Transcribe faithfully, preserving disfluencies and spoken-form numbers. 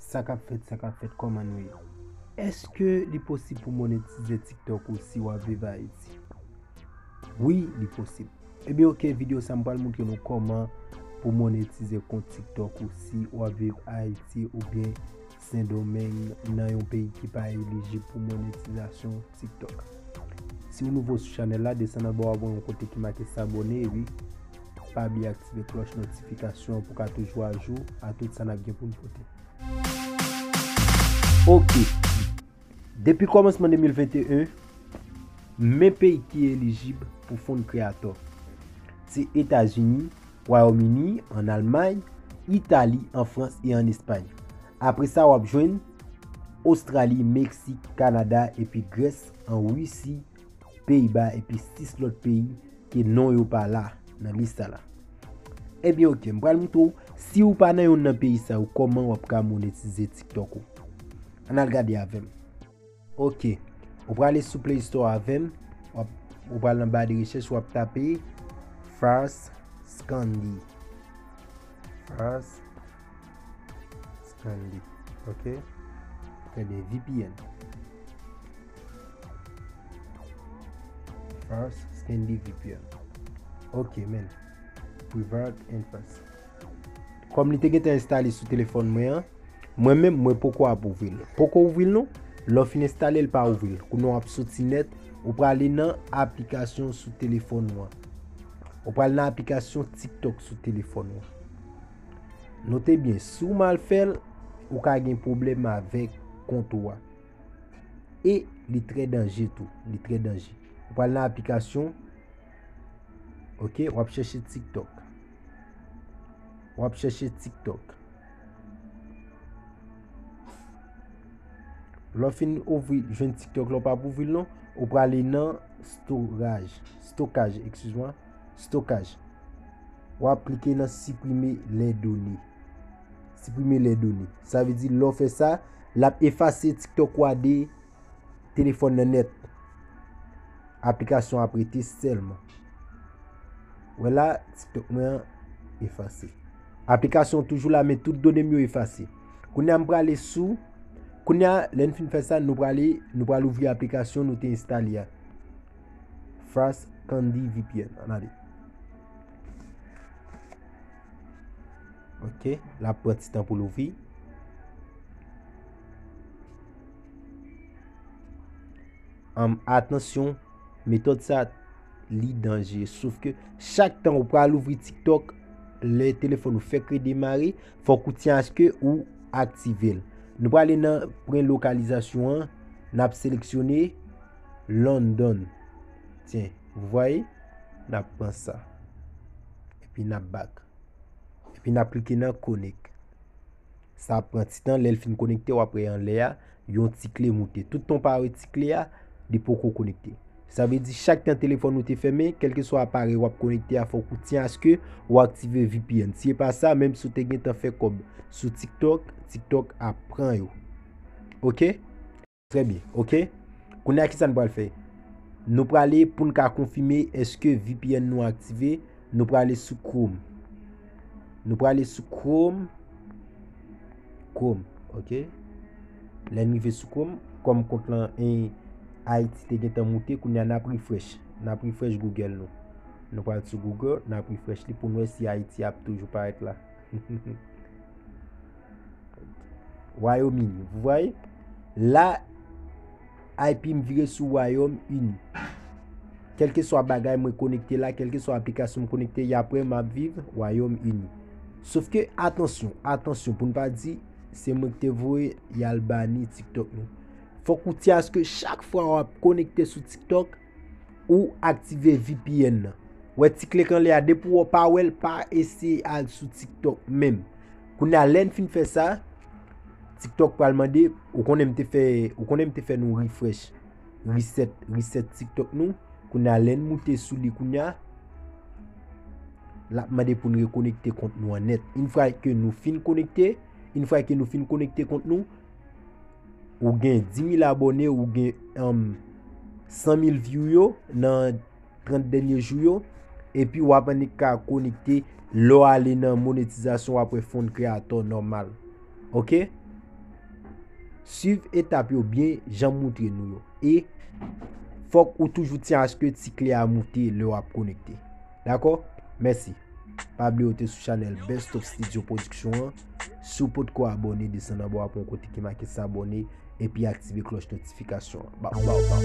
Sa k ap fèt, sa k ap fèt, kòman nou ye? Èske li posib pou monetize TikTok ou si w ap viv Ayiti? Wi, li posib. Ebyen, oke, videyo sa m pral montre nou kòman pou monetize kont TikTok ou si w ap viv Ayiti oubyen Sendomeng, nan yon peyi ki pa elijib pou monetizasyon TikTok. Si w nouvo sou chanèl la, desann anba w ap wè yon kote ki make s'abonner, epi pa bliye aktive klòch notifikasyon pou w ka toujou ajou a tout sa n ap gen pou n pote. Oke. Depi kòmansman de mil venteyen, men peyi ki elijib pou Fund Creator. Se Etazini, Wayòm Ini, ann Almay, Itali, an Frans e ann Espay. Apre sa, w ap jwenn Ostrali, Meksik, Kanada epi Grès, an Risi, Peyiba epi sis lòt peyi ke non yo pa la nan lis sa la. Ebyen, oke, m pral montre w, si w pa nan youn nan peyi sa yo, kòman w ap ka monetize TikTok ou. Ann al gade avè m. Oke, ou prale sou Play Store avè m, w ap, ou pral nan ba de rechèch, w ap tape Fast Candy. Fast Candy. Oke. Trè byen, V P N. Fast Candy V P N. Oke, men. Private and Fast. Kòm li te gentan enstale sou telefòn mwen an, mwen menm, mwen poko ap ouvri l. Poko ouvri l non. Lè w fin enstale l, pa ouvri l. Kounye a w ap soti nèt, ou prale nan aplikasyon sou telefòn ou an. Ou prale nan aplikasyon TikTok sou telefòn ou an. Note byen, si w mal fè l, ou ka gen pwoblèm avèk kont ou a. E li trè danje tou, li trè danje. Ou pral nan aplikasyon, oke, w ap chèche TikTok. W ap chèche TikTok. Lè w fin ouvri, jwenn TikTok la, w p ap ouvri l non, ou prale nan storage, stokaj, eskiz mwa, stokaj. W ap klike nan supprimer les données. Supprimer les données. Sa vle di, lè w fè sa, l ap efase TikTok ou a de telefòn nan nèt. Aplikasyon ap rete sèlman. Wè la, TikTok mwen an efase. Aplikasyon toujou la, men tout done m yo efase. Kounye a m prale sou, kounye a, lè n fin fè sa, nou prale, nou pral ouvri aplikasyon nou te enstale a. Fast Candy V P N. Ann ale. Oke, l ap pran ti tan pou l ouvri. Anm, atansyon, metòd sa, li danje. Sof ke chak tan ou pral ouvri TikTok, lè telefòn ou fèk redemare, fòk ou tyen aske ou aktive l. Nou prale nan pwen lokalizasyon an, n ap seleksyone London. Tyen, vous voyez? N ap pran sa. Epi n ap back. Epi n ap klike nan connect. Sa ap pran ti tan, lè l fin konekte, w ap wè anlè a, yon ti kle moute. Toutan w pa wè ti kle a, li poko konekte. Sa vle di chak tan telefòn ou te fèmen, kèlkeswa aparèy w ap konekte a, fòk ou tyen aske ou aktive V P N. Si e pa sa, menm si w te gentan fè kòb sou TikTok, TikTok ap pran yo. Oke? Trè byen, oke? Kounye a, kisa n pral fè? Nou prale pou n ka konfime èske V P N nou aktive, nou prale sou Chrome. Nou prale sou Chrome. Chrome, oke? Lè n rive sou Chrome, kòm kont lan en Ayiti te gentan moute, kounye a n ap refresh. N ap refresh Google nou. Nou pral sou Google, n ap refresh li pou n wè si Ayiti ap toujou parèt la. Wayòm Ini. Vous voyez? La, I P m vire sou Wayòm Ini. Kèlkeswa bagay mwen konekte la, kèlkeswa aplikasyon m konekte, y ap wè m ap viv Wayòm Ini. Sof ke, atansyon, atansyon, pou n pa di, se mwen ki te voye y al bani TikTok nou. Fòk ou tyen aske chak fwa w ap konekte sou TikTok, ou aktive V P N nan. Wè ti kle k anlè a, depi w pa wè l, pa eseye al sou TikTok menm. Kounye a, lè n fin fè sa, TikTok pral mande, ou konnen m te fè, ou konnen m te fè nou refresh, reset, reset TikTok nou. Kounye a, lè n moute sou li kounye a, l ap mande pou n rekonekte kont nou an nèt. Yon fwa ke nou fin konekte, yon fwa ke nou fin konekte kont nou, ou gen dis mil abòne, ou gen, um, san mil view yo nan trant dènye jou yo, epi w ap annik ka konekte lè w ale nan monetizasyon, w ap wè Fund Creator nòmal. Oke? Swiv etap yo byen jan m moutre nou yo. E fòk ou toujou tyen aske ti kle a moute lè w ap konekte. Dakò? Mèsi. Pa bliye w te sou chanèl Best of Studio Production an. Si w potko abòne, desann anba w ap wè yon kote ki make s'abonner epi aktive klòch notifikasyon an. Baw, baw, baw.